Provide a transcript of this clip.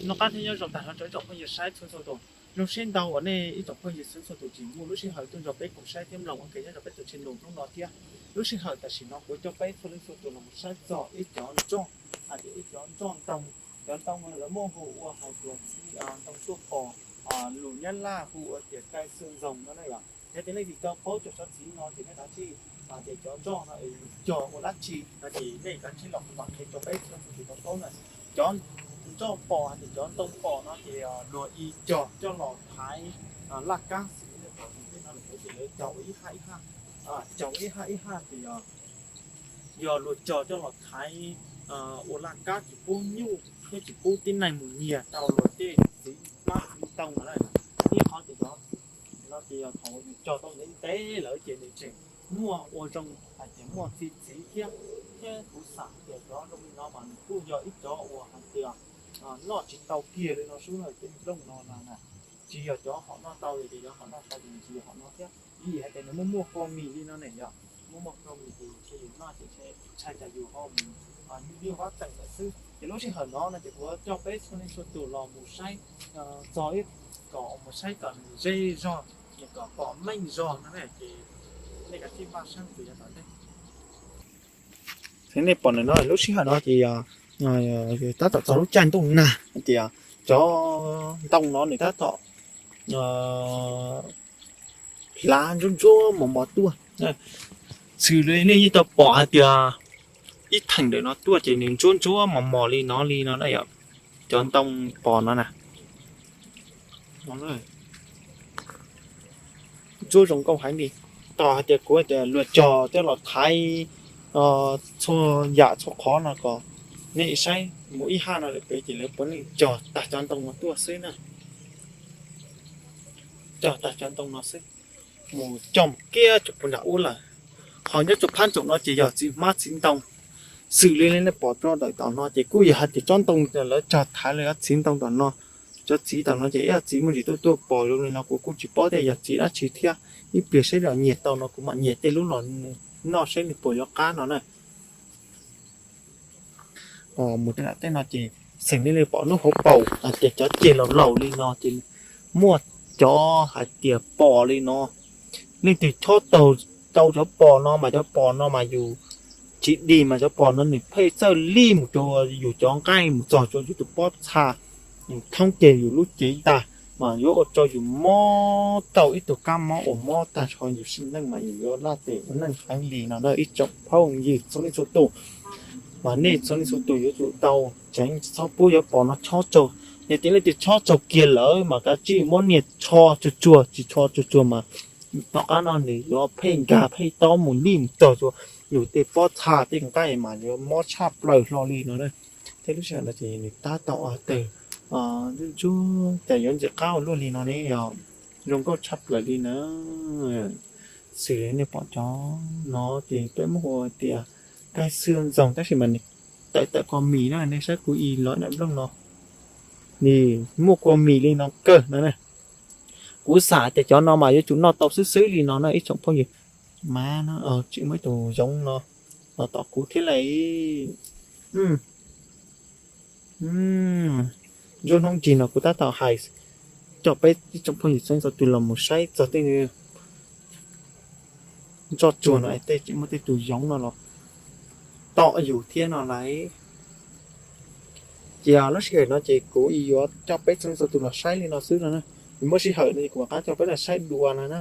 Noj qab thiab nyob zoo tag nrho rau ib tsoom phooj ywg saib txhua txhua tus. Zoo siab ntau uas nej ib tsoom phooj ywg txhua txhua tus tseem muaj lub sij hawm tuaj nrog peb koom saib thiab mloog ua ke nyob rau peb tus channel hnub no thiab. Lub sij hawm tam sim no kuv coj peb txhua leej txhua tus los mus saib txog ib cov nroj, hais tias ib cov nroj ntoo. Cov ntoo no lawv muaj hu ua hais tias txiv ntoo tuaj pos, lus Nyab Laj hu ua tias kai xwm ntxoos no na yom. Yog tias leej twg tau paub cov txiv no ces nej kav tsij, hais tias cov nroj no es cog ua dab tsi no ces nej kav tsij los kuv mam qhia rau peb txhua tus tau paub na. Cov nroj pos hais tias cov ntoo pos no ces luag ib cog coj los thaiv laj kab xws li nej pom ntawm no, lawv cog ua ib haj ib haj, cog ua ib haj ib haj ces yog luag cog coj los thaiv ua laj kab tsis pub nyuj thiab tsis pub tib neeg mus nyiag tau luag tej txiv pab txiv ntoo no na. Ib qhov tias cov no ces yog thaum yus cog tau ntev ntev lawm ces nws tseem muaj ua zoo hais tias muaj txi txiv thiab. Thiab kuv xam tias cov zoo li no mas nws kuj yog ib cov uas hais tias noj tsis tau kiag li no xwb na, cov nplooj no na. Tsis yog cov hom noj tau li, ces cov hom noj tau ces nws tsis yog hom no thiab. Vim hais tias nws muaj muaj kua mis li no ne yom, muaj muaj kua mis ces ntshe yus noj ces ntshai tsam yus ho mus nyuj nyuj vab teem lawm xwb. Ces lub sij hawm no no ces kuv coj peb txhua leej txhua tus los mus saib txog ib, kom mus saib kom nws ze zog, kom pom meej zog no na, ces nej kav tsij npaj siab mus yav tom ntej. Thiab nej pom ntawm no lub sij hawm no ces tab tom txog lub caij ntuj nag hais tias cov ntoo no nws tab tom hlav ntsuab ntsuab mos mos tuaj. Xws li nej yeej tau pom hais tias ib theem ntawm no tuaj ces nws ntsuab ntsuab mos mos li no li no na yom. Cov ntoo pos no na, ntsuab zoo nkauj heev li. Tos hais tias kuv hais tias luag cog coj los thaiv txhua yam txhua qhov no kom nej saib mus ib haj no lawm pem ces lawv puav leej cog tag cov ntoo no tuaj xwb na. Cog tag cov ntoo no xwb, mus cog mus kiag tsuas puag nram ub lawm. Ho nyob rau phab ntsaum no ces yog txiv hmab txiv ntoo. Xws li nej pom rau ntawm tom no ces kuj yog hais tias tsob ntoo lawv cog thaiv lawv cov txiv ntoo tom no. Cov txiv tom no ces ib yam txiv muaj ntsis tuaj tuaj pos zoo li no kuv kuj tsis paub tias yog txiv dab tsi thiab. Ib pliag saib los nyiag tau no kuv mam nyiag tej lub los noj saib nws puas yuav qab no na. Mus tej no ces xeem li nej pom lub hauv paus hais tias cov ceg laus laus li no ces muaj cov hais tias pos li no. Leej twg chob tau cov pos no mas cov pos no mas yus tsis dig mas cov pos no nws pheej txawj lij mus rau yus cov nqaij mus txog rau yus tus pob txha, thoob kiag yus lub cev ntag, mas yuav ua rau yus mob tau ib tug kab mob uas mob tag nrho yus sim neej mas yus yuav laj tes ua neej heev li no na ib tsoom phooj ywg txhua leej txhua tus. Mas nej txhua leej txhua tus yuav tsum tau tseev txhob pub cov pos no chob tsau. Yog tias leej twg chob tsau kiag lawm mas kav tsij muab niag tsho tsuag tsuag, tsis tsho tsuag tsuag mas tom qab no nws yuav pheej nkag pheej tob mus lij mus txog rau yus tej pob txha tej nqaij mas yuav mob tshaj plaws hlo li no na. Thiab lub sij hawm no ces nws tab tom ua tawg ntsuab ntsuab cas yuav ntxim qab ua luaj li no ne yog zoo nkauj tshaj plaws li na. Xws li nej pom cov no ces peb muab hu tias kaij xwb ntxoog tab sis mas nws tawm tawm kua mis na, nej saib kuv ib los nram nplooj no nws muaj kua mis li no kawg no na. Kuv xav tias cov no mas yuav tsum noj tau xwb xwb li no na ib tsoom phooj ywg. Mas no tseem muaj ib tug zoov no los tom kuv thiab lauj. Nruab hnub ncig no kuv tab tom hais coj peb ib tsoom phooj ywg txhua leej txhua tus los mus saib txog tej ntsoj tsuag no es tej tseem muaj tej tus zoov no los tom yus thiab no lauj. Ces lub sij hawm no ces kuv yuav coj peb txhua leej txhua tus los saib li no xwb no na. Kuv muaj sij hawm no ces kuv mam qab coj peb los saib dua no na.